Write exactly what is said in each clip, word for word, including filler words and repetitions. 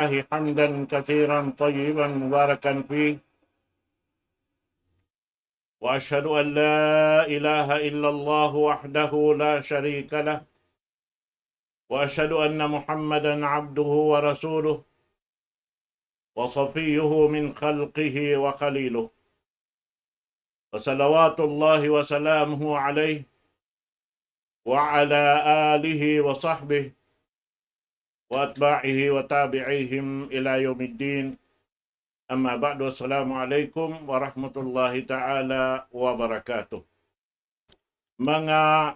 الله حمدا كثيرا طيبا مباركا فيه. وأشهد أن لا إله إلا الله وحده لا شريك له، وأشهد أن محمدا عبده ورسوله، وصفيه من خلقه وخليله، وصلوات الله وسلامه عليه وعلى آله وصحبه وأتباعه وتابعيهم إلى يوم الدين. أما بعد، السلام عليكم ورحمة الله تعالى وبركاته. Manga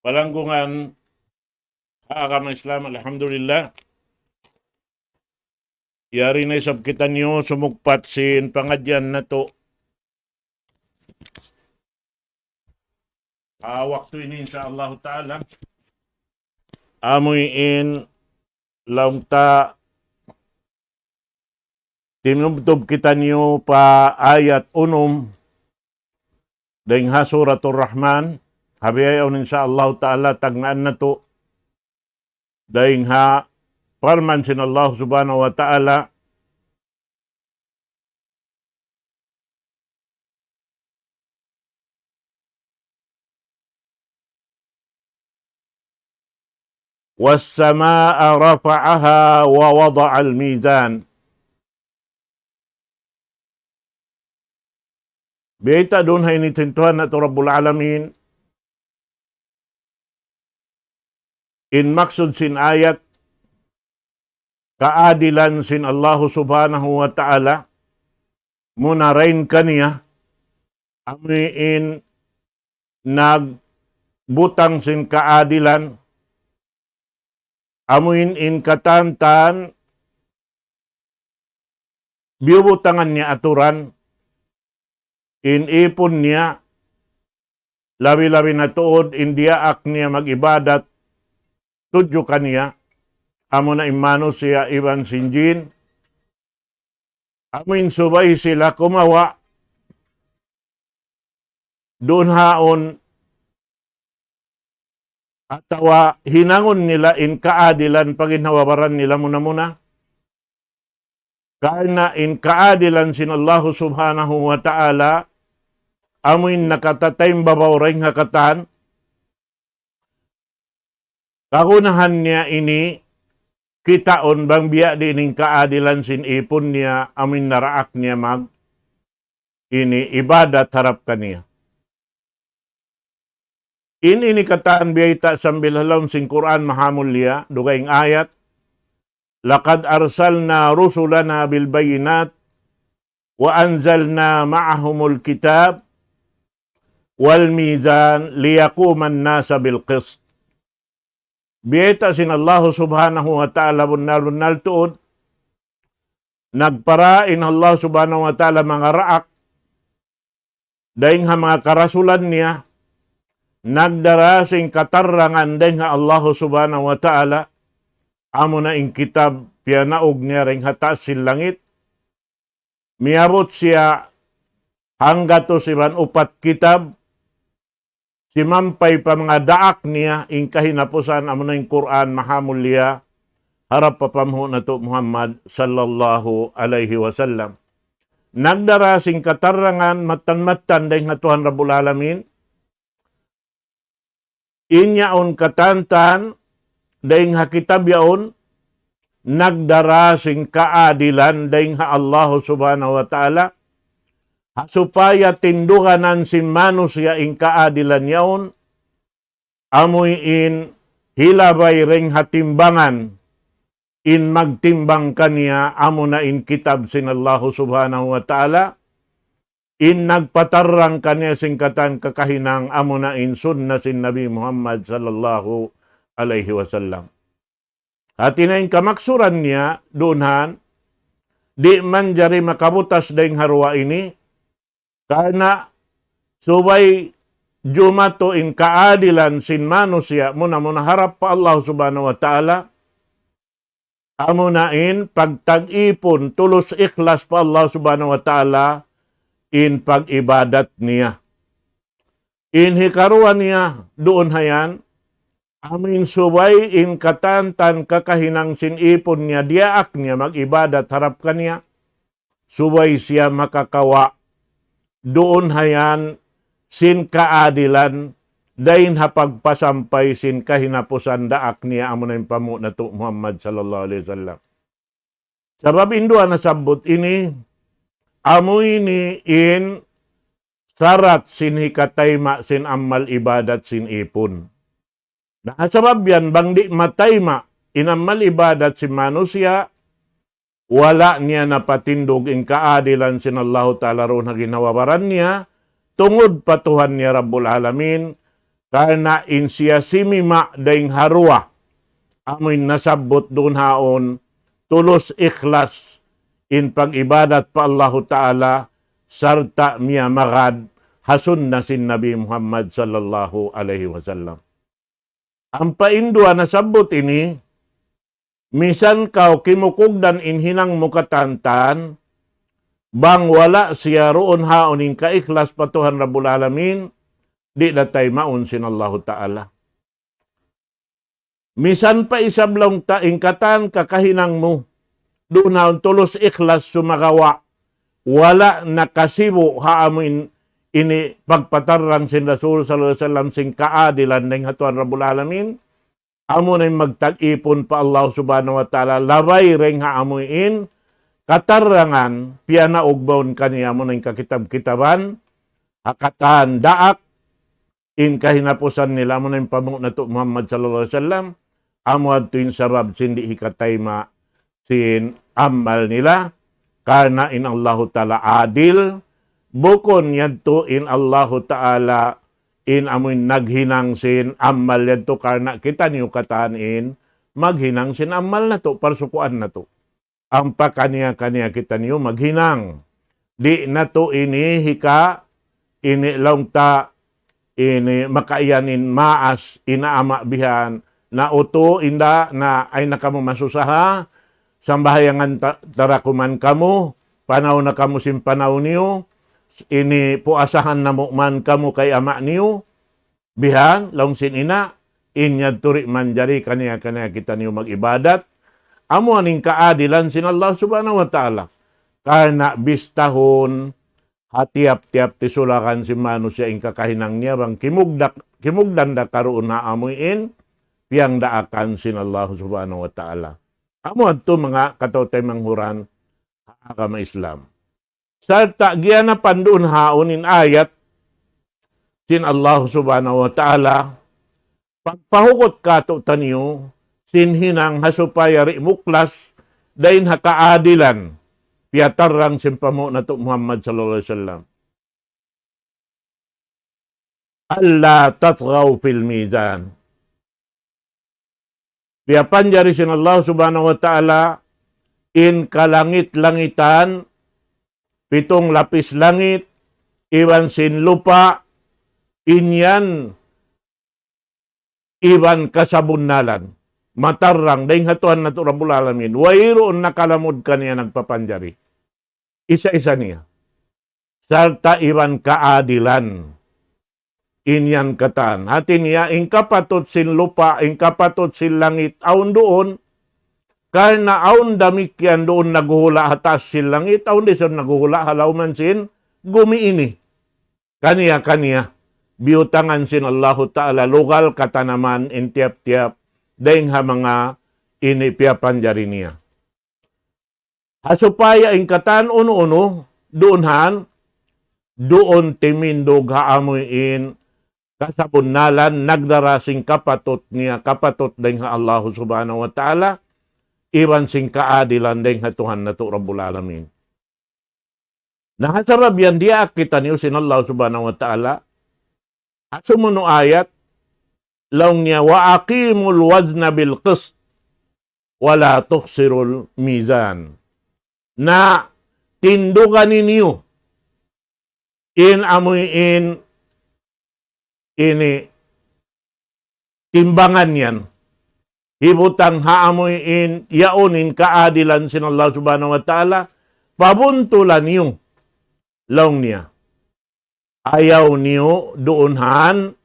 palanggungan ha agama Islam, alhamdulillah. Yari na isab kitaniyu sumugpat sin pangadjian natu'. Ah, waktu ini, insya Allah Ta'ala, amuin laung ta timubtub kitaniyu pa ayat unum dayn ha Suratul Rahman. Ha bihaun, insya Allah Ta'ala, tagnaan natu' dayn ha parman sin Allah Subhanahu wa Ta'ala, والسماء رفعها ووضع الميزان. Biyayta' duun ha ini sin Tuhan natu' Rabbul Alamin, in maksud sin ayat, kaadilan sin Allahu Subhanahu wa Ta'ala, muna dayn kaniya, amuin nagbutang sin kaadilan, amuin in katan-katan biyubutangan niya aturan, in ipun niya, labi-labi na tuud in diyaak niya mag-ibadat tudju kaniya, amuna in manusiya' iban sin jin, amuin subay sila kumawa' duun haun atawa hinangun nila in kaadilan pa ginhawa-baran nila muna-muna. Karna' in kaadilan sin Allahu Subhanahu wa Ta'ala, amuin nakatataymbabaw dayn ha katan, kagunahan niya ini kitaun bang biya' diin in kaadilan sin ipun niya, amuin naraak niya mag ini ibadat harap kaniya. In ini katan biyayta' sambil ha lawm sin Qur'an mahamulliya, dugaing ayat, لقد أرسلنا رسلنا بالبينات وأنزلنا معهم الكتاب والميزان ليقوم الناس بالقسط. Biyayta' sin Allahu Subhanahu wa Ta'ala bunnal-bunnal tuud, nagpara in Allah Subhanahu wa Ta'ala manga raak dayn ha manga karasulan niya, nagdara sin katarrangan dayn ha Allahu Subhanahu wa Ta'ala, amuna in kitab piyanaug niya dayn ha taas sin langit, miyabut siya hanggatus iban upat kitab, simampay pa manga daak niya in kahinapusan, amuna in Qur'an mahamulliya, harap pa panghu' natu' Muhammad sallallahu alayhi wasallam. Nagdara sin katarrangan mattan-mattan dayn ha Tuhan Rabbul Alamin, in yaun katantan dayn ha kitab yaun, nagdara sin kaadilan dayn ha Allahu Subhanahu wa Ta'ala, ha supaya tinduganan sin manusiya' in kaadilan yaun, amuin hilabay dayn ha timbangan, in magtimbang kaniya amuna in kitab sin Allahu Subhanahu wa Ta'ala, in nagpatarrang kaniya sin katan kakahinang amuna in sunna sin Nabi Muhammad sallallahu alayhi wasallam. Hati niya in kamaksuran niya duun han, di' manjari makabutas dayn ha duwa ini, karna' subay jumatu in kaadilan sin manusiya' muna-muna harap pa Allah Subhanahu wa Ta'ala, amuna in pagtag-ipun tulus ikhlas pa Allah Subhanahu wa Ta'ala in pag-ibadat niya. In hikaruwa niya duun hayan, Amuin subay in katan-katan kakahinang sin ipun niya, diyaak niya mag-ibadat harap kaniya. Subay siya makakawa' duun hayan sin kaadilan, dayn ha pagpasampay sin kahinapusan daak niya, amuna in panghu' natu' Muhammad sallallahu alayhi wasallam. Sabab in duwa nasabbut ini, amu ini in sarat sin hikatayma' sin amal ibadat sin ipun. Na sabab yan, bang di' matayma' in amal ibadat sin manusiya', wala' niya napatindug in kaadilan sin Allahu Ta'ala duun ha ginhawa-baran niya, tungud pa Tuhan niya Rabbul Alamin, karna' in siya simima' dayn ha duwa, amuin nasabbut duun haun, tulus ikhlas in pag-ibadat pa Allahu Ta'ala, sarta' miyamagad ha sunna sin Nabi Muhammad sallallahu alayhi wasallam. Ampa in duwa nasabbut ini, misan kaw kimukugdan in hinang mu katan-katan, bang wala' siya duun haun in kaikhlas pa Tuhan Rabbul Alamin, di' da taymaun sin Allahu Ta'ala. Misan pa isab laung ta in katan kakahinang mu, duun haun tulus ikhlas sumagawa', wala' nakasibu' ha amuin ini pagpatarrang sin Rasul sallallahu alayhi wasallam sin kaadilan dayn ha Tuhan Rabbul Alamin, amuna in magtag-ipun pa Allah Subhanahu wa Ta'ala, labay dayn ha amuin katarrangan, piyanaug mawn kaniya amuna in kakitab-kitaban, ha katan daak, in kahinapusan nila, amuna in panghu' natu' Muhammad sallallahu alayhi wasallam, amu yadtu in sabab sin di' hikatayma' sin amal nila, karna' in Allahu Ta'ala adil, bukun yadtu in Allahu Ta'ala in amuin naghinang sin amal yadtu, karna' kitaniyu katan in maghinang sin amal natu', parsukuan natu'. Ampa kaniya-kaniya kitaniyu maghinang. Di' natu' ini hika, ini laung ta, ini makaiyan in maas, in ama' bihan, na utu', inda', na ayaw na kamu masusaha, sambahayangan ta-, ta da kuman kamu, panaw na kamu sin panaw niyu, ini puasahan namu' man kamu kay ama' niyu, bihan, laung sin ina', in yadtu di' manjari kaniya-kaniya kitaniyu mag-ibadat, amu in kaadilan sin Allah Subhanahu wa Ta'ala. Karna' bistahun, ha tiyap-tiyap tisulakan sin manusiya' in kakahinang niya bang kimugdak-, kimugdan da karuun ha amuin piyangdaakan sin Allah Subhanahu wa Ta'ala. Amu yadtu manga kataw-taymanghuran ha agama Islam. Sarta' giyanapan duun haun in ayat sin Allah Subhanahu wa Ta'ala, pagpahugut kātu'niyu sin hinang ha supaya di' muklas dayn ha kaadilan, piyatarrang sin panghu' natu' Muhammad sallallahu alayhi wasallam. ألا تطغوا في الميزان. Piyapanjari sin Allah Subhanahu wa Ta'ala in kalangit-langitan, pitung lapis langit, iban sin lupa', in yan iban kasabunnalan. Matarrang dayn ha Tuhan natu' Rabbul Alamin. Wayruun nakalamud kaniya nagpapanjari. Isa-isa niya. Sarta' iban kaadilan. In yan katan. Hati niya, in kapatut sin lupa', in kapatut sin langit, awn duun. Karna' awn damikkiyan duun naghuhula' ha taas sin langit, awn da isab naghuhula' ha lawm sin gumi ini. Kaniya-kaniya, biyutangan sin Allahu Ta'ala lugal katanaman in tiyap-tiyap dayn ha manga ini piyapanjari niya. Ha supaya in katan unu-unu, duun han, duun timindug ha amuin kasabunnalan nagdara sin kapatut niya, kapatut dayn ha Allahu Subhanahu wa Ta'ala, iban sin kaadilan dayn ha Tuhan natu' Rabbul Alamin. Na ha sabab yan diyaak kitaniyu sin Allah Subhanahu wa Ta'ala, ha sumunu' ayat, laung niya, وأقيموا الوزن بالقسط ولا تخسروا الميزان. Na tindugan niyu in amuin ini timbangan yan. Hibutang ha amuin yaun in kaadilan sin Allah Subhanahu wa Ta'ala, pabuntulan niyu, laung niya. Ayaw niyu duun han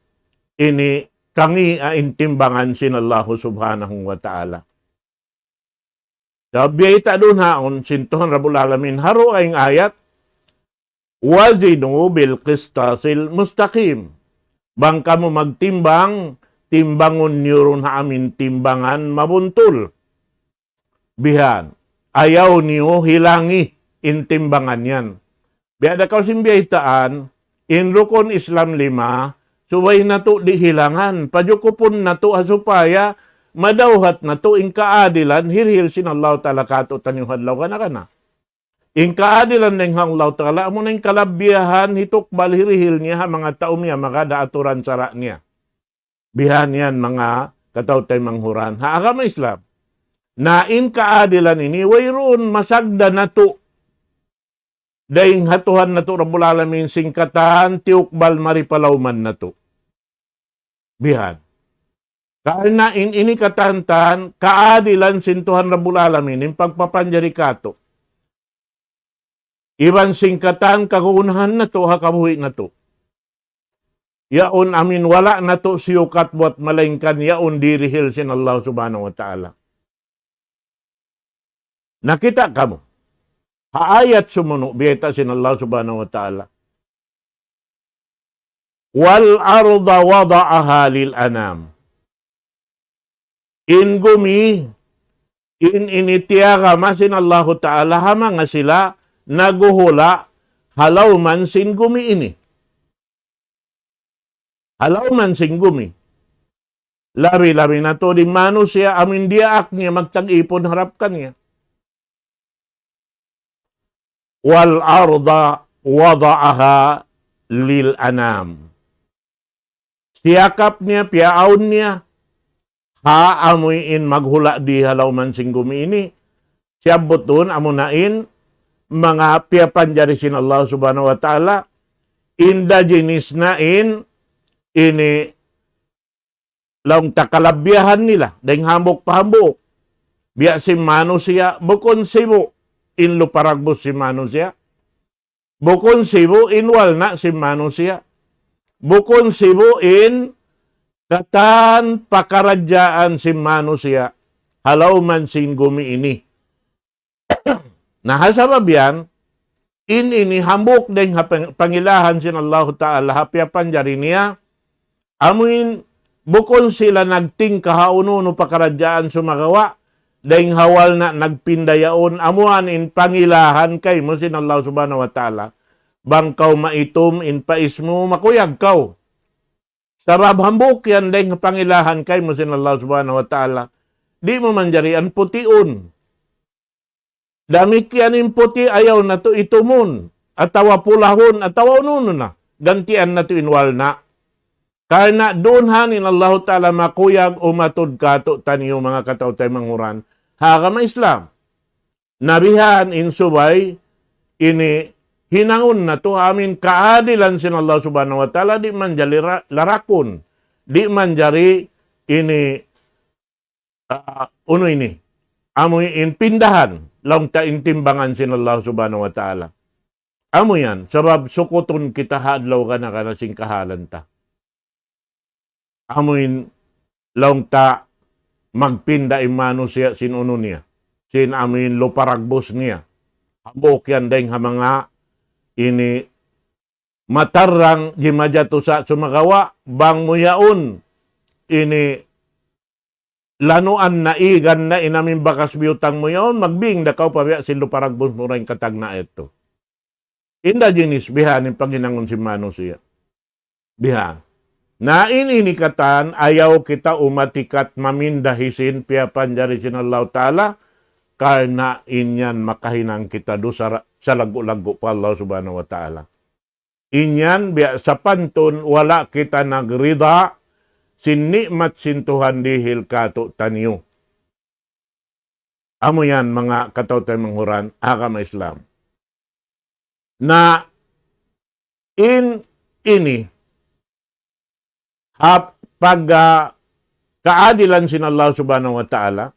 ini tangi in timbangan sin Allahu Subhanahu wa Ta'ala. Sabab biyayta' duun haun sin Tuhan Rabbul Alamin ha dugaing ayat, وزنوا بالقسطاس المستقيم. Bang kamu magtimbang, timbangun niyu duun ha amuin timbangan mabuntul. Bihan, ayaw niyu hilangi in timbangan yan. Biya' da kaw sin biyaytaan, in rukun Islam lima, subay natu' di' hilangan, pajukupun natu' ha supaya madawhat natu' in kaadilan hirihil sin Allahu Ta'ala kātu'niyu ha adlaw kana-kana. In kaadilan dayn ha Allahu Ta'ala, amuna in kalabihan hitukbal hirihil niya ha manga tau miyamagad ha aturan sara' niya. Bihan yan manga kataw-taymanghuran ha agama Islam. Na in kaadilan ini, wayruun masagda natu' dayn ha Tuhan natu' Rabbul Alamin sin katan tiyukbal mari pa lawman natu'. Bihan. Karna' in ini katan-katan kaadilan sin Tuhan Rabbul Alamin, in pagpapanjari kātu'. Iban sin katan kagunahan natu' ha kabuhi' natu'. Yaun amuin wala' natu' siyukat buwat malaingkan yaun dihil sin Allah Subhanahu wa Ta'ala. Nakita' kamu. Ha ayat sumunu', biyayta' sin Allah Subhanahu wa Ta'ala. والأرض وضعها للأنام. In gumi, in ini tiyagama sin Allahu Ta'ala ha manga sila naghuhula' ha lawman sin gumi ini. Ha lawman sin gumi. Labi-labi na tuud in manusiya' amuin diyaak niya magtag-ipun harap kaniya. والأرض وضعها للأنام. Siyakap niya, piyaawn niya, ha amuin maghula' di ha lawman sin gumi ini. Siyabbutun amuna in manga piyapanjari sin Allah Subhanahu wa Ta'ala, indigenous na in ini laung ta kalabihan nila, dayn hambuuk pa hambuuk. Biya' sin manusiya', bukun sibu' in lupa dagbus sin manusiya'. Bukun sibu' in walna' sin manusiya'. Bukun sibu' in katan pakaradjaan sin manusiya'. Ha lawman sin gumi ini. Na ha sabab yan, in ini hambuuk dayn ha pang-, pangilahan sin Allahu Ta'ala, ha piyapanjari niya, amuin bukun sila nagtingka ha unu-unu pakaradjaan sumagawa', dayn ha walna' nagpinda yaun, amuin pangilahan kaymu sin Allah Subhanahu wa Ta'ala. Bang kaw maitum in pais mu, makuyag kaw. Sabab hambuuk yan dayn ha pangilahan kaymu sin Allah Subhanahu wa Ta'ala. Di' mu manjarian putiun. Damikkiyan in puti' ayaw natu' itumun, atawa pulahun, atawa unu-unu na. Gantian natu' in walna'. Karna' duun ha yan in Allahu Ta'ala makuyag umatud kātu'niyu manga kataw-taymanghuran ha agama Islam. Na bihan in subay ini hinangun natu' amuin kaadilan sin Allah Subhanahu wa Ta'ala di' manjari ra-, larakun. Di' manjari ini ah, unu ini, amuin pindahan, laung ta in timbangan sin Allah Subhanahu wa Ta'ala. Amu yan, sabab sukutun kita ha adlaw kana-kana sin kahalan ta. Amuin laung ta magpinda in manusiya' sin unu niya, sin amuin lupa dagbus niya. Hambuuk yan dayn ha manga ini matarrang jimajatu sa sumagawa', bang mu yaun ini lanuan na igan na in amuin bakas biyutang mu yaun, magbing da kaw pa biya' sin lupa dagbus mu dayn ha tagna' yadtu. Indigenous, bihan in paghinangun sin manusiya'. Bihan. Na in ini katan, ayaw kita umatikat maminda hisiyu in piyapanjari sin Allahu Ta'ala, karna' in yan makahinang kita dusa ra-, salaggu'-laggu' pa Allah Subhanahu wa Ta'ala. In yan biya' sapantun wala' kita nagrida sin ni'mat sin Tuhan dihil kātu'niyu. Amu yan manga kataw-taymanghuran agama Islam. Na in ini ha pag, ah, kaadilan sin Allah Subhanahu wa Ta'ala,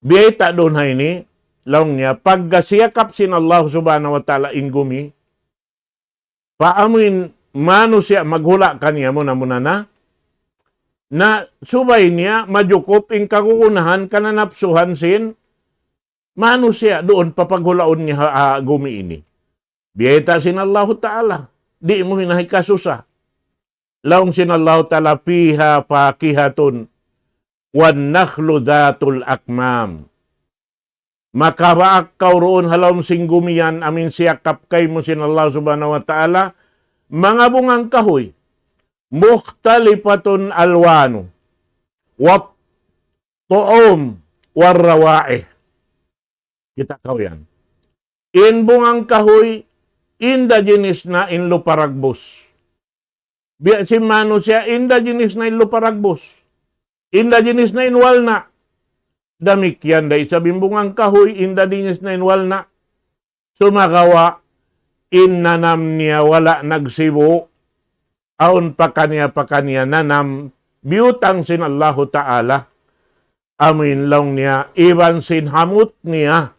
biyayta' duun ha ini, laung niya, pagka siyakap sin Allah Subhanahu wa Ta'ala in gumi, pa amuin manusiya' maghula' kaniya muna-muna na, Na subay niya majukup in kagunahan kananapsuhan sin manusiya' duun pa paghulaun niya ha, ha gumi ini. Biyayta' sin Allahu Ta'ala, di' mu hinahikasusa. Laung sin Allahu Ta'ala, فيها فاكهة والنخل ذات الأكمام. Makabaak kaw duun ha lawm sin gumi yan, amin siyakap kaymu sin Allah Subhanahu wa Ta'ala, manga bungang kahuy, مختلفة ألوانها والطعوم والروائح. Kita' kaw yan. In bungang kahuy, inda jinis na in lupa ragbus. Biya' sin manusiya', inda jinis na in lupa ragbus. Inda jinis na in walna'. Damikkiyan da isab in bungang kahuy, inda jinis na in walna'. Sumagawa', in nanam niya wala' nagsibu', awn pakaniya-pakaniya nanam, biyutang sin Allahu Ta'ala, amin laung niya, iban sin hamut niya,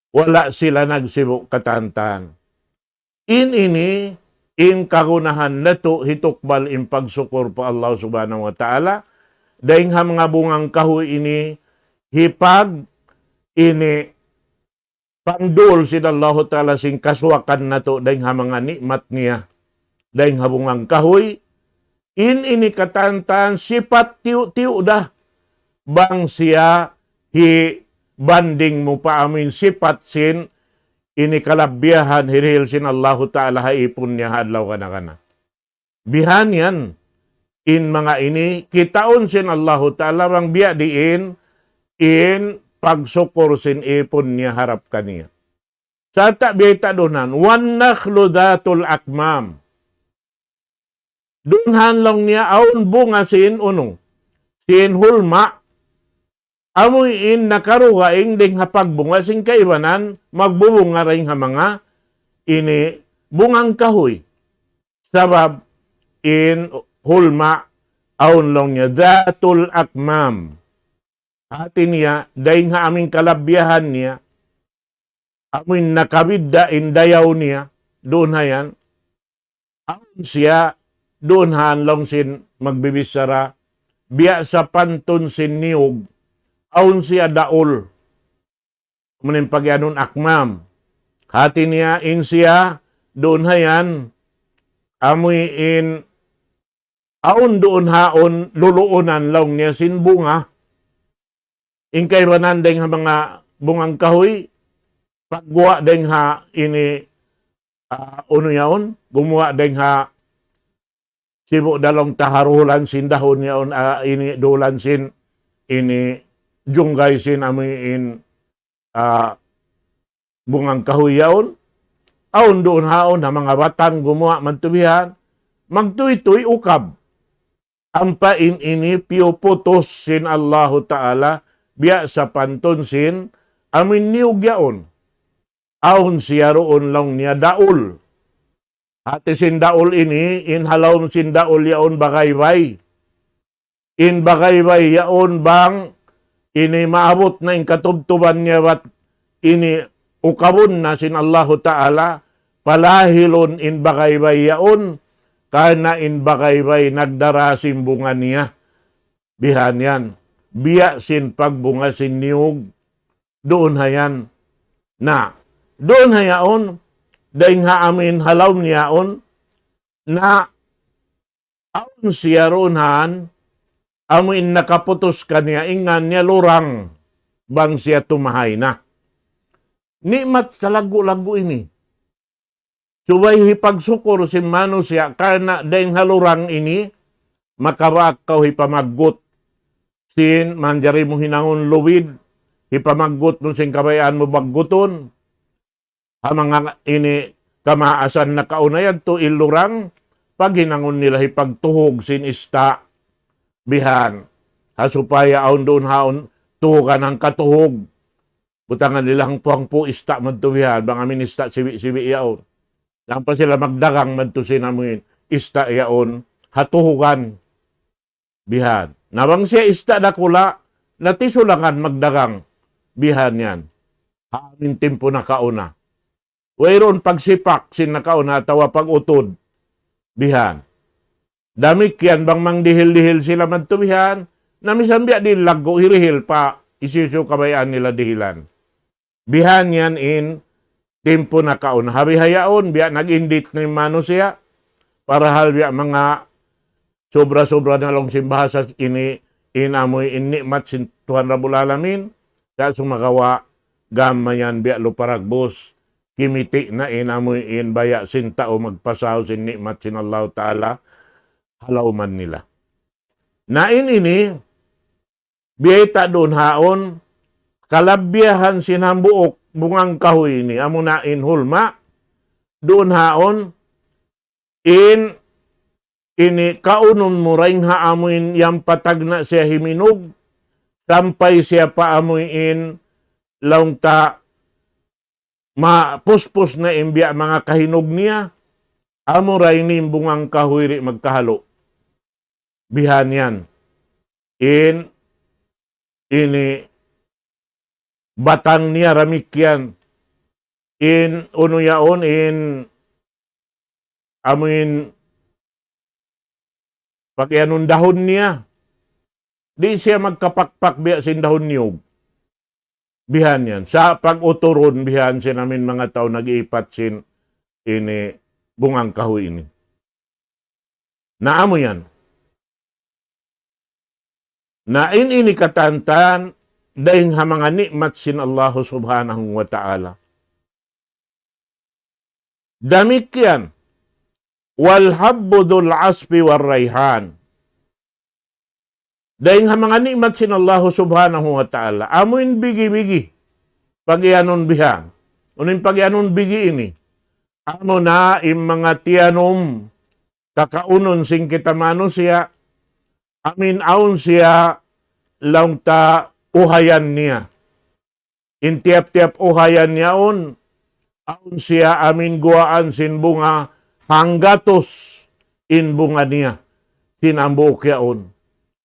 wala' sila nagsibu' katantan. In ini, in kagunahan natu' hitukbal in pagsukur pa Allah Subhanahu wa Ta'ala, dayng ha manga bungang kahuy ini, hipag ini, pangdul sin Allahu Ta'ala sin kasuwakan natu' dayng ha manga ni'mat niya, dayng ha bungang kahuy, in ini katantan sipat tiyu'-tiyu' da, bang siya hibanding mu pa amin sipat sin ini kalabbiyahan hirihil sin Allahu Ta'ala ha ipun niya ha adlaw kana-kana. Bihan yan, in manga ini, kitaun sin Allahu Ta'ala bang biya' diin, in pagsukur sin ipun niya harap kaniya. Sarta' biyayta' duun han, والنخل ذات الأكمام. Duun han laung niya awn bunga sin unu, sin hulma', amu in nakarugaing dayng ha pagbunga sin kaibanan, magbubunga dayng ha manga ini bungang kahuy. Sabab in hulma' awn laung niya ذات الأكمام. Hati niya, dayng ha amin kalabbiyahan niya, amin nakabidda' in dayaw niya, duun ha yan, awn siya, duun ha laung sin magbibichara, biya' sapantun sin niyug, awn siya daul. Amu in pagiyanun akmam. Hati niya in siya, duun ha yan, amu in awn duun haun luluunan laung niya sin bunga. In kaibanan dayng ha manga bungang kahuy, pagguwa' dayng ha ini, ah, unu yaun, gumuwa' dayng ha sibu' da laung ta ha dulan sin dahun yaun, ah, ini dulan sin, ini junggay sin amu in, ah, bungang kahuy yaun. Awn duun haun ha manga batang gumuwa' madtu bihan. Magtuytuy ukab. Ampa in ini piyuputus sin Allahu Ta'ala biya' sapantun sin amu in niyug yaun. Awn siya duun laung niya daul. Hati sin daul ini, in ha lawm sin daul yaun bagaybay. In bagaybay yaun bang ini maabut na in katubtuban niya bat ini ukabun na sin Allahu Ta'ala, palahilun in bagaybay yaun, karna' in bagaybay nagdara sin bunga niya. Bihan yan. Biya' sin pagbunga sin niyug. Duun ha yan. Na, duun ha yaun, dayng ha amu in ha lawm niya yaun, na awn siya duun han, amu in nakaputus kaniya, in ngan niya lurang, bang siya tumahay na. Ni'mat salaggu'-laggu' ini. Subay hipagsukur sin manusiya', karna' dayng ha lurang ini, makabaak kaw hipamaggut. Sin manjari mu hinangun luwid, hipamaggut mu sin kabayaan mu baggutun. Ha manga ini kamaasan nakauna yadtu in lurang, paghinangun nila hipagtuhug sin ista'. Bihan. Ha supaya awn duun haun tuhugan hangkatuhug. Butangan nila hangpu'-hangpu' ista' madtu bihan, bang amu in ista' sibi'-sibi' yaun. Ampa sila magdagang madtu sin amu in ista' yaun, ha tuhugan. Bihan. Na bang siya ista' dakula', na tisulangan magdagang. Bihan yan. Ha amu in timpu nakauna. Wayruun pagsipak sin nakauna atawa pag-utud. Bihan. Damikkiyan bang mangdihil-dihil sila madtu bihan, na misan biya' di' laggu' hirihil pa hisiyu-siyu kabayaan nila dihilan. Bihan yan in timpu nakauna. Ha bihaun, biya' nag-indit na in manusiya'. Parahal biya' manga sobra-sobra na laung sin bahasa ini, in amuin ni'mat sin Tuhan Rabbul Alamin. Sa' sumagawa', gam mayan biya' lupa ragbus. Kimiti' na in amuin baya' sin tau magpasaw sin ni'mat sin Allahu Ta'ala ha lawman nila. Na in ini, biyayta' duun haun, kalabbiyahan sin hambuuk bungang kahuy ini, amuna in hulma, duun haun, in ini kaunun mu dayn ha amuin yan patagna' siya himinug, sampay siya pa amuin laung ta mapuspus na in biya' manga kahinug niya, amura ini in bungang kahuy di' magkahalu'. Bihan yan. In, ini, batang niya damikkiyan. In, unu yaun, in, amuin, pag-iyanun dahun niya. Di' siya magkapakpak biya' sin dahun niyug. Bihan yan. Sa' pag-uturun, bihan sin amuin manga tau nag-iipat sin ini bungang kahuy ini. Na amu yan. Na in ini katantan, dayn ha manga ni'mat sin Allahu Subhanahu wa Ta'ala. Damikkiyan, والحب ذو العصف والريحان. Dayn ha manga ni'mat sin Allahu Subhanahu wa Ta'ala, amuin bigi-bigi, pag-iyanun bihan. Unu in pag-iyanun bigi ini? Amuna in manga tiyanum kakaunun sin kita manusiya', amuin awn siya laung ta uhayan niya. In tiyap-tiyap uhayan yaun, awn siya amuin guwaan sin bunga hanggatus in bunga niya, sin hambuuk yaun.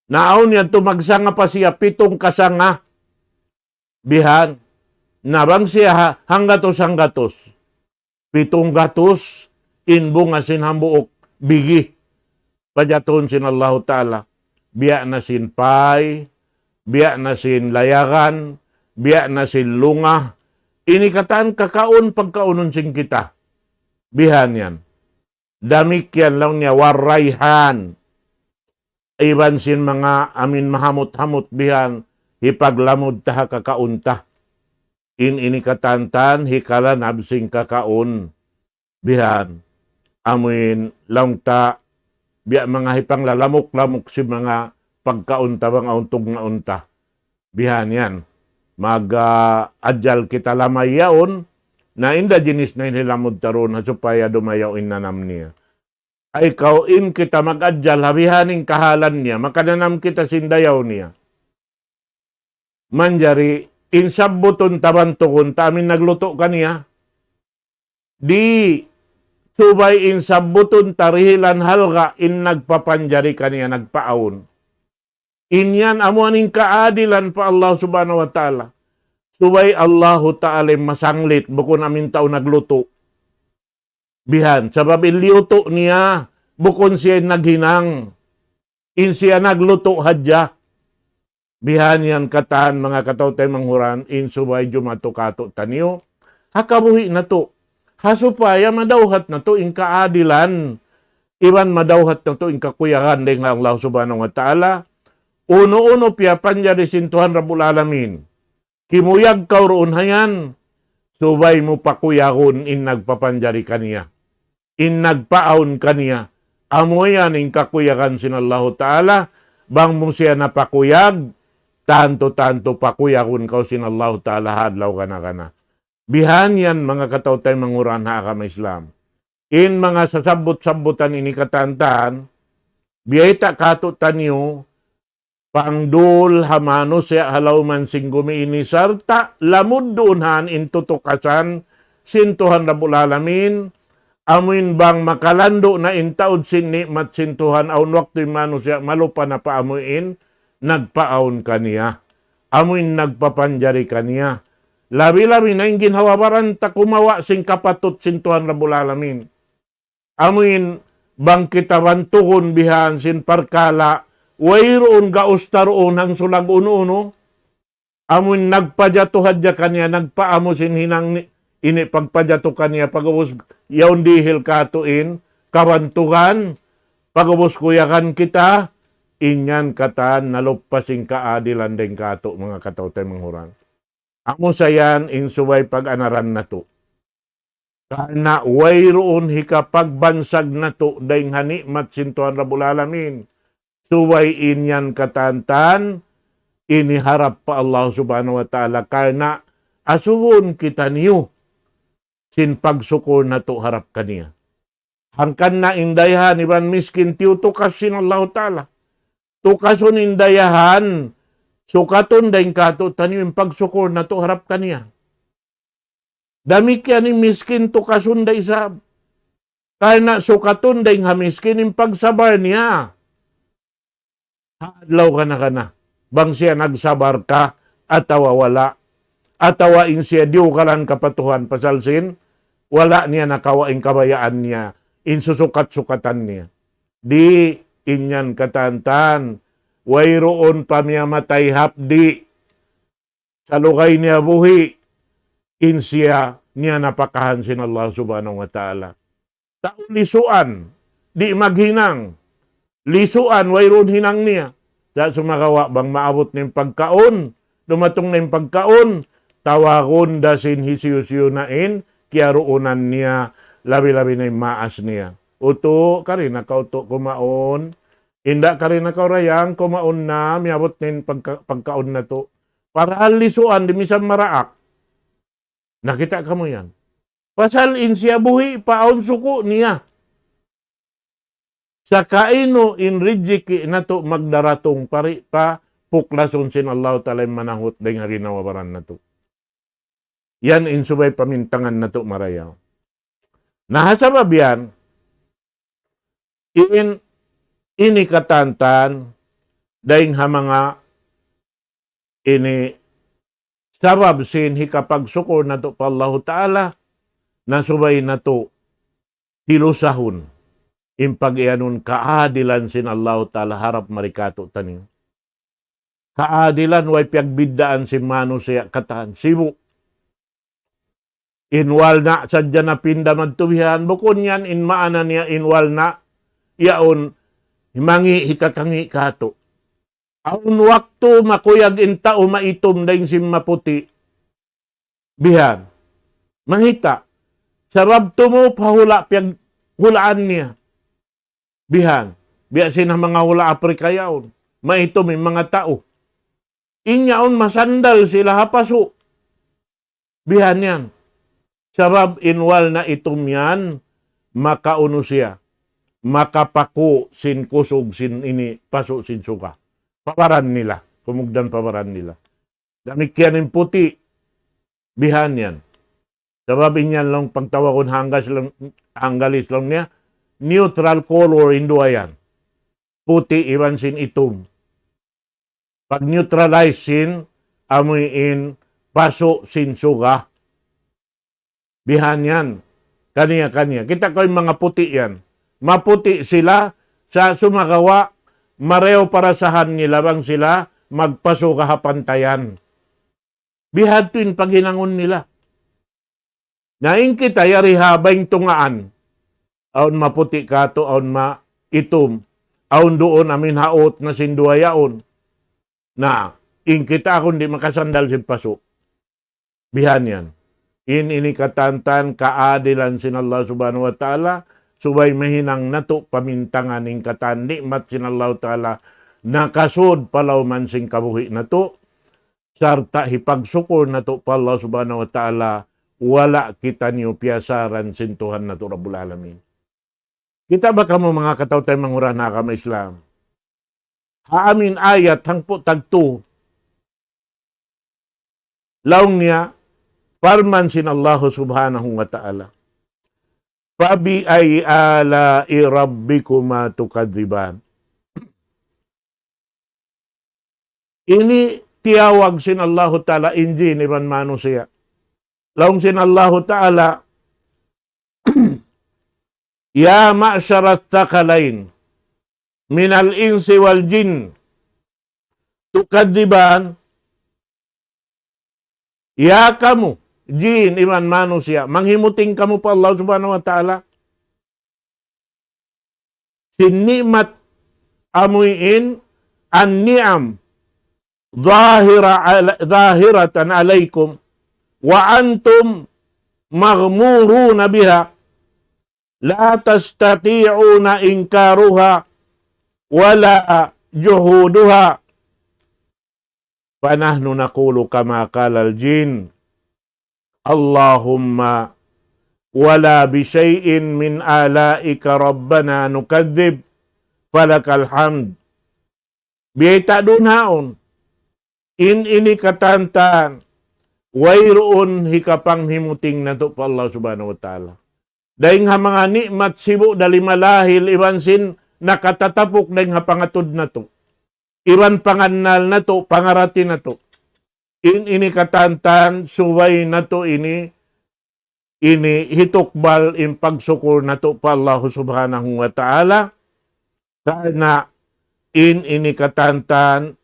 Na awn yadtu magsanga pa siya pitung kasanga, bihan, na bang siya ha-, hanggatus-hanggatus. Pitung gatus in bunga sin hambuuk bigi. Pajatuhun sin Allahu Ta'ala. Biya' na sin pay, biya' na sin layagan, biya' na sin lunga. Ini katan kakaun pagkaunun sin kita. Bihan yan. Damikkiyan laung niya والريحان. Iban sin manga amuin mahamut-hamut bihan, hipaglamud ta ha kakaun ta. In ini katantan, hikalanab sin kakaun. Bihan. Amuin laung ta, biya' manga hipanglalamuk-lamuk sin manga pagkaun ta bang awn tugnaun ta. Bihan yan. Mag, ah, ajal kita lamay yaun, na inda jinis na in hilamud ta duun ha supaya dumayaw in nanam niya. Ay kaw in kita mag-ajal ha bihaning kahalan niya, makananam kita sin dayaw niya. Manjari in sabbutun ta bantugun ta amuin naglutu' kaniya. Di' subay in sabbutun ta dihilan halga' in nagpapanjari kaniya, nagpaawn. In yan amu in kaadilan pa Allah Subhanahu wa Ta'ala. Subay Allahu Ta'ala in masanglit, bukun amuin tau naglutu'. Bihan, sabab in liyutu' niya, bukun siya in naghinang. In siya naglutu' hadja. Bihan yan katan manga kataw-taymanghuran, in subay jumatu katu'taniyu. Ha kabuhi' natu'. Ha supaya madawhat natu' in kaadilan. Iban madawhat natu' in kakuyagan dayn ha Allah Subhanahu wa Ta'ala. Unu-unu piyapanjari sin Tuhan Rabbul Alamin. Kimuyag kaw duun ha yan, subay mu pakuyagun in nagpapanjari kaniya. In nagpaawn kaniya. Amu yan in kakuyagan sin Allahu Ta'ala, bang mu siya napakuyag, tantu-tantu pakuyagun kaw sin Allahu Ta'ala ha adlaw kana-kana. Bihan yan manga kataw-taymanghuran ha agama Islam. In manga sasabbut-sabbutan ini katantan, biyayta' katu'taniyu, pangdul ha manusiya' ha lawman sin gumi ini sarta' lamud duun han in tutukasan sin Tuhan Rabbul Alamin, amuin bang makalandu' na in taud sin ni'mat sin Tuhan, awn waktu in manusiya' malupa na pa amuin nagpaawn kaniya. Amuin nagpapanjari kaniya. Labi-labi na in ginhawa-baran ta kumawa' sin kapatut sin Tuhan Rabbul Alamin. Amuin bang kita bantugun bihan sin parkala', wayruun gaus taruun hangsulag unu-unu, amun nagpajatu hadja kaniya, nagpaamu sin hinang ni-, ini pagpajatu kaniya, pag'ubus yaun dihil katu' in kabantugan, pag'ubus kuyagan kita, in yan katan naluppas in kaadilan dayn katu', manga kataw-taymanghuran. Amu sa yan in subay pag-anaran natu'. Karna' wayruun hikapagbansag natu' dayn ha ni'mat sin Tuhan Rabbul Alamin. Subay in yan katantan, ini harap pa Allah Subhanahu wa Ta'ala. Karna' asubuhun kitaniyu sin pagsukur natu' harap kaniya. Hangkan na in dayahan iban miskin tiyutukas sin Allahu Ta'ala. Tukasun in dayahan, sukatun dayn katu'taniyu in pagsukur natu' harap kaniya. Damikkiyan in miskin tukasun da isab. Karna' sukatun dayn ha miskin in pagsabar niya. Ha adlaw kana-kana. Bang siya nagsabar ka, atawa wala'. Atawa in siya diyugalan ka pa Tuhan pasal sin, wala' niya nakawa' in kabayaan niya, in susukat-sukatan niya. Di' in yan katantan, wayruun pa miyatay hapdi'. Salugay niya buhi', in siya niya napakahan sin Allah Subhanahu wa Ta'ala. Tau lisuan, di' maghinang. Lisuan, wayruun hinang niya. Sa' sumagawa' bang maabut na in pagkaun, dumatung na in pagkaun, tawagun da sin hisiyu-siyu na in kiyaruunan niya, labi-labi na in maas niya. Utu', kari na kaw utu' kumaun. Inda', kari na kaw rayang kumaun na, miyabut na in pagka-, pagkaun natu'. Parahal lisuan, di' misan maraak. Nakita' kamu yan. Pasal in siya buhi' pa awn suku' niya. Sa' kainu in rijiki' natu' magdaratung pa ri-, pa puklasun sin Allahu Ta'ala in manahut dayn ha ginhawa-baran natu'. Yan in subay pamintangan natu' marayaw. Na ha sabab yan, in, ini katantan, dayn ha manga ini sabab sin hikapagsukur natu' pa Allahu Ta'ala, na subay natu' tilusahun in pag-iyanun kaadilan sin Allahu Ta'ala harap mari katu'taniyu. Kaadilan way piyagbiddaan sin manusiya' katan. Sibu'. In walna' sadja napinda madtu bihan. Bukun yan in maana niya in walna'. Yaun, mangi' hikakangi' katu'. Awn waktu makuyag in tau maitum dayn sin maputi'. Bihan. Mangita'. Sabab tumu' pa hula' piyaghulaan niya. Bihan. Biya' sin ha manga hula' Aprika yaun. Maitum in manga tau. In yaun masandal sila ha pasu'. Bihan yan. Sabab in walna' itum yan, makaunu siya. Makapaku' sin kusug sin ini pasu' sin suga. Pa baran nila. Kumugdan pa baran nila. Damikkiyan in puti'. Bihan yan. Sabab in yan laung pagtawagun ha Anggalis laung, Anggalis laung niya, neutral color in duwa yan. Puti' iban sin itum. Pag-neutralize sin, amu in pasu' sin suga. Bihan yan. Kaniya-kaniya. Kita' kaw in manga puti' yan. Maputi' sila, sa' sumagawa', marayaw parasahan nila bang sila magpasuga ha pantayan. Bihadtu in paghinangun nila. Na in kita yari ha bayng tungaan. Awn maputi' katu', awn maitum. Awn duun amin haut na sin duwa yaun. Na, in kita aku di' makasandal sin pasu'. Bihan yan. In ini katantan kaadilan sin Allah Subhanahu wa Ta'ala, subay mahinang natu' pamintangan in katan ni'mat sin Allah Ta'ala, nakasud pa lawman sin kabuhi' natu', sarta' hipagsukur natu' pa Allah Subhanahu wa Ta'ala, wala' kitaniyu piyasaran sin Tuhan natu' Rabbul Alamin. Kita' ba kamu manga kataw-taymanghuran ha agama Islam? Ha amin ayat hangpu' tagtu. Laung niya, parman sin Allahu Subhanahu wa Ta'ala. فَبِأَيِّ آلَاءِ رَبِّكُمَا تُكَذِّبَانِ. Ini tiyawag sin Allahu Ta'ala in jin iban manusiya'. Laung sin Allahu Ta'ala, يا معشر الثقلين من الإنس والجن تكذبان. Ya kamu, jin iban manusiya', manghimuting kamu pa Allah Subhanahu wa Ta'ala sin ni'mat amuin, النعم ظاهرة على-، ظاهرة عليكم وأنتم مغمورون بها لا تستطيعون إنكارها ولا جحودها. فنحن نقول كما قال الجن: اللهم ولا بشيء من آلائك ربنا نكذب فلك الحمد. Biyayta' duun haun. In ini katantan, wayruun hikapanghimuting natu' pa Allah Subhanahu wa Ta'ala. Dayn ha manga ni'mat sibu' da lima lahil iban sin nakatatapuk dayn ha pangatud natu'. Iban pangannal natu', pangarati natu'. In ini katantan, subay natu' ini, ini hitukbal in pagsukul natu' pa Allah Subhanahu wa Ta'ala. Karna' in ini katantan,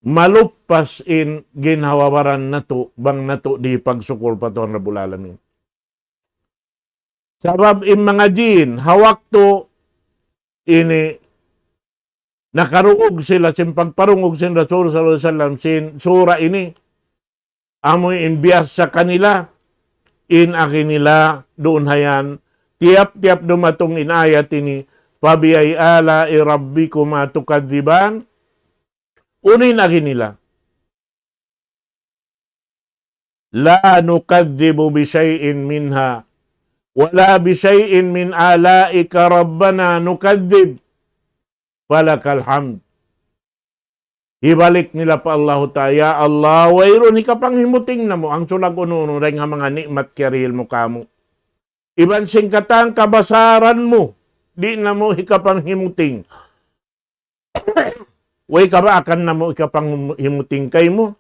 maluppas in ginhawa-baran natu', bang natu' di' pagsukul pa Tuhan Rabbul Alamin. Sabab in manga jin, ha waktu ini nakarungug sila sin pagparungug sin Rasul sallallahu alayhi wasallam sin sura ini, amu in biyasa kanila, in agi nila duun hayan, tiyap-tiyap dumatung in ayat ini, فبأي آلاء ربكما تكذبان. Unu in agi nila? لا نكذب بشيء منها ولا بشيء من آلائك ربنا نكذب فلك الحمد. Hibalik nila pa Allahu Ta'ala, "Ya Allah, wayruun hikapanghimuting namu' hangsulag unu-unu dayn ha manga ni'mat kiyarihil mu kāmu'. Iban sin katan kabasaran mu, di' namu' hikapanghimuting." Way kabaakan namu' hikapanghimuting kaymu,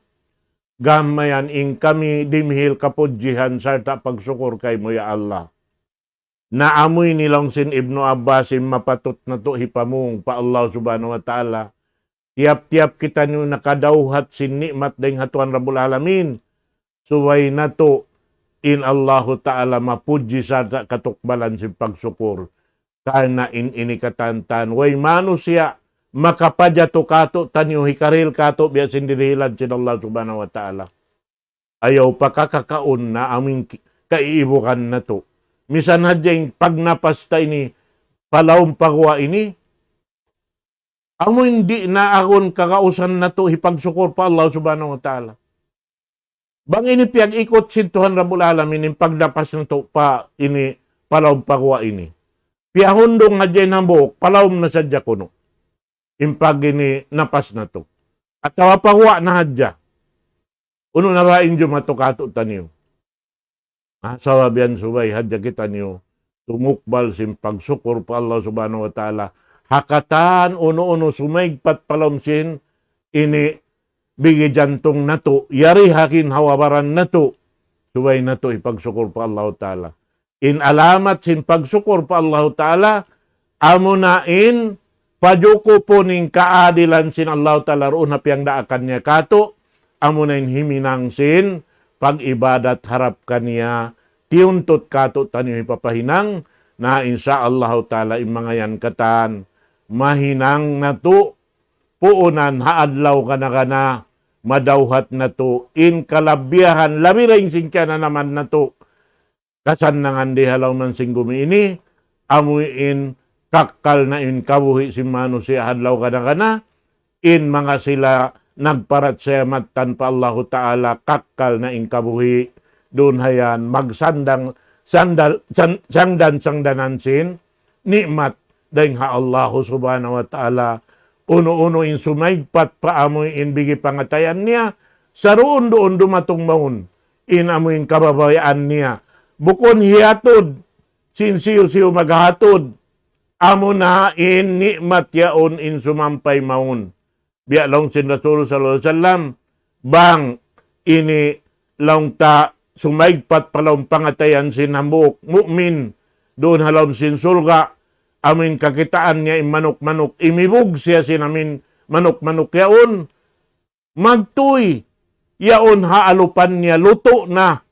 gam mayan in kami dimihil kapudjihan sarta' pagsukul kaymu, ya Allah. Na amu ini laung sin Ibnu Abbas in mapatut natu' hipamung pa Allah Subhanahu wa Ta'ala. Tiyap-tiyap kitaniyu nakadawhat sin ni'mat dayn ha Tuhan Rabbul Alamin, subay natu' in Allahu Ta'ala mapudji sarta' katukbalan sin pagsukul. Karna' in ini katantan, way manusiya' makapajatu kātu'niyu, hikarihil kātu' biya' sin dirihilan sin Allah Subhanahu wa Ta'ala. Ayaw pa kakakaun na amu in ki-, kaiibugan natu'. Misan hadja in pagnapas ta ini, pa lawm pa guwa' ini, amu in di' na agun kagausan natu' hipagsukul pa Allah Subhanahu wa Ta'ala. Bang ini piyag-ikut sin Tuhan Rabbul Alamin in pagnapas natu' pa ini, pa lawm pa guwa' ini. Piyahundung hadja in hambuuk, pa lawm na sadja kunu' in pag ini napas natu'. Atawa pa guwa' na hadja. Unu na ba in jumatu kātu'niyu? Ah, sabab yan subay hadja kitaniyu tumukbal sin pagsukul pa Allah Subhanahu wa Ta'ala. Ha katan unu-unu sumaigpat pa lawm sin ini bigi jantung natu', yari ha ginhawa-baran natu', subay natu' hipagsukul pa Allahu Ta'ala. In alamat sin pagsukul pa Allahu Ta'ala, amuna in pajukupun in kaadilan sin Allahu Ta'ala duun ha piyagdaakan niya kātu', amuna in himinang sin pag-ibadat harap kaniya, tiyuntut kātu'niyu hipapahinang, na insya Allahu Ta'ala in manga yan katan, mahinang natu', puunan ha adlaw kana-kana, madawhat natu' in kalabihan, labi dayn sin kiyananaman natu'. Kasannangan di ha lawm sin gumi ini, amu in kakkal na in kabuhi' sin manusiya' ha adlaw kana-kana, in manga sila nagparachaya mattan pa Allahu Ta'ala, kakkal na in kabuhi', duun hayan, magsandang, sandal, san-, sangdan-sangdanan sin, ni'mat dayn ha Allahu Subhanahu wa Ta'ala. Unu-unu in sumaigpat pa amu in bigi pangatayan niya, saruun-duun dumatung mawn in amu in kababayaan niya. Bukun hiyatud, sin siyu-siyu maghatud, amuna in ni'mat yaun in sumampay mawn. Biya' laung sin Rasul sallallahu alayhi wasallam, bang ini laung ta sumaigpat pa lawm pangatayan sin hambuuk mu'min, duun ha lawm sin surga', amuin kakitaan niya in manuk-manuk, imibug siya sin amuin manuk-manuk yaun, magtuy yaun ha alupan niya, lutu' na.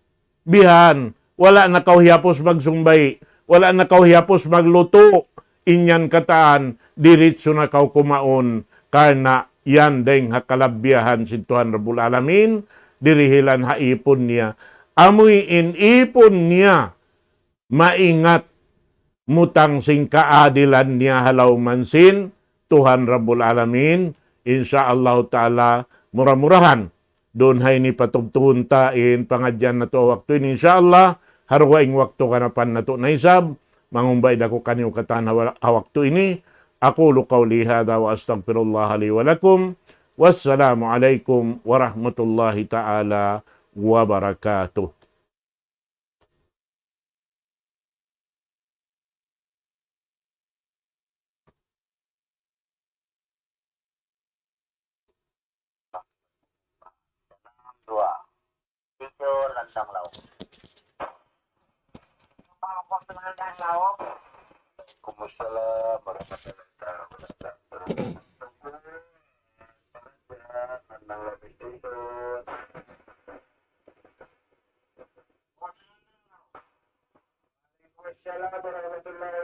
Bihan, wala' na kaw hiyapus magsumbay', wala' na kaw hiyapus maglutu', in yan katan, diritsu na kaw kumaun, karna' yan dayng ha kalabbiyahan sin Tuhan Rabbul Alamin, dirihilan ha ipun niya. Amuin ipun niya, maingat mutang sin kaadilan niya ha lawm sin Tuhan Rabbul Alamin. Insya Allah Ta'ala, mura-murahan. Duun ha ini patubtuhun ta in pangadjian natu' ha waktu ini. Insya Allah, ha dugaing waktu kanapan natu' na isab, mangumbay da aku kaniyu katan ha wa-, ha waktu ini. أقول قولي هذا وأستغفر الله لي ولكم. والسلام عليكم ورحمة الله تعالى وبركاته. Waalaikumsalam warahmatullahi wabarakatuh. Waalaikumsalam warahmatullahi